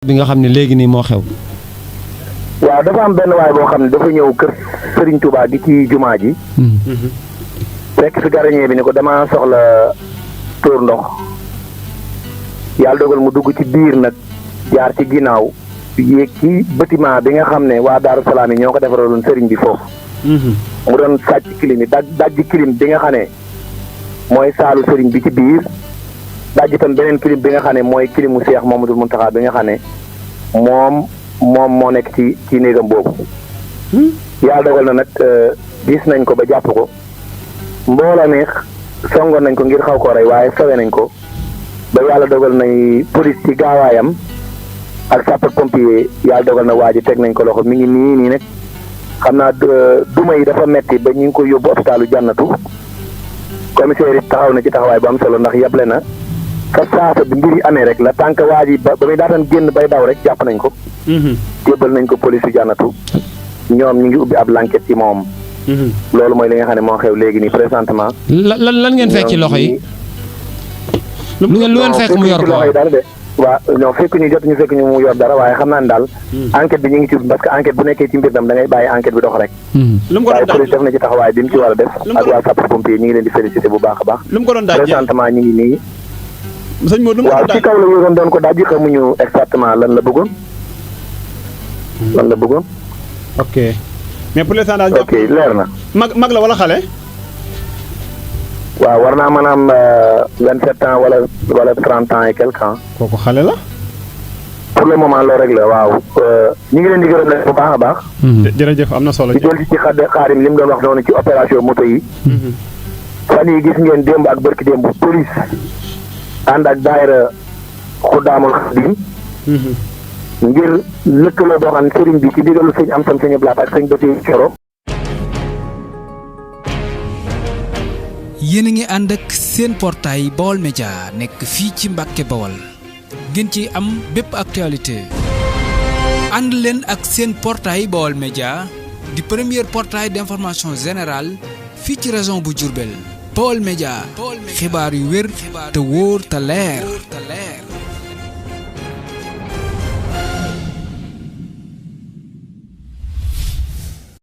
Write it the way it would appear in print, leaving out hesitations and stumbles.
bi nga xam ne léegi nii moo xew. waaw dafa am benn waay boo xam ne dafa ñëw kër Serigne Touba gi ci jumaa ji. fekk fi gardien bi ni ko damaa soxla tuur ndox yàlla dogal mu dugg ci biir nag jaar ci ginnaaw yéeg ci bâtiment bi nga xam ne waa Daaru Salaam yi ñoo ko defaraloon Serigne bi foofu. mu doon sàcc kilim yi dajji kilim bi nga xam ne mooy saalu Serigne bi ci biir dajji tam beneen kilim bi nga xam ne mooy kilimu Cheikh Mamadou Mountakha bi nga xam ne moom moo nekk ci néegam boobu. yàlla dogal na nag gis nañ ko ba jàpp ko mbooloo mi songoon nañ ko ngir xaw koo rey waaye sawe nañ ko ba yàlla dogal nañ police ci gaawaayam ak sapeur pompier yàlla dogal na waa ji teg nañ ko loxo mi ngi nii nag xam naa duma yi dafa metti ba ñu ngi ko yóbbu hôpitalu Jannatu commissaire yi taxaw na ci taxawaay bu am solo ndax yeble na fa saasa bi mbir yi amee rek la tànk waa ji ba muy daataan génn bay daw rek jàpp nañ ko. jébbal nañ ko police yu Jannatu ñoom ñu ngi ubbi ab l'enquête ci moom. loolu mooy li nga xam ne moo xew léegi nii présentement. lan ngeen fekk ci loxo yi. lu ngeen fekk mu yor ko loxo yi dara de. waaw non fekk ñu mu yor dara waaye xam naa ne daal. enquête bi ñu ngi ci parce que enquête bu nekkee ci mbir dam da ngay bàyyi enquête bi dox rek. waaye police def na ci taxawaay bi mu ci war a def. ak waa sapeur pompier ñu ngi leen di félicité bu baax a baax. lu mu ko doon daaj présentement ñu ngi nii. sëñ Modou waaw ci kaw la yoroon doon ko daaj xamuñu exactement lan la bëggoon. ok mais pour l'instant daal ok leer na. mag la wala xale. waaw war naa mën a am 27 ans wala 30 ans et quelques ans. kooku xale la. pour le moment loolu rek la waaw ñu ngi leen di gërëm leen bu baax a baax. jërëjëf am na solo. di jël ci xaarim li mu doon wax noonu ci opération moto yi. fan yi gis ngeen démb ak barki démb police ànd ak daayira Xudaamul Xadim ngir lëkkaloo boo xam ne sëriñ bi ci digalu sëñ am sam sëñ Blaat ak sëñ Basiru Coro. yéen a ngi ànd ak seen portail Baol Média nekk fii ci Mbàkke Bawol ngeen ci am bépp actualité ànd leen ak seen portail Baol Média di premier portail d'information générale fii ci région bu Diourbel Baol Média xibaar yu wér te wóor te leer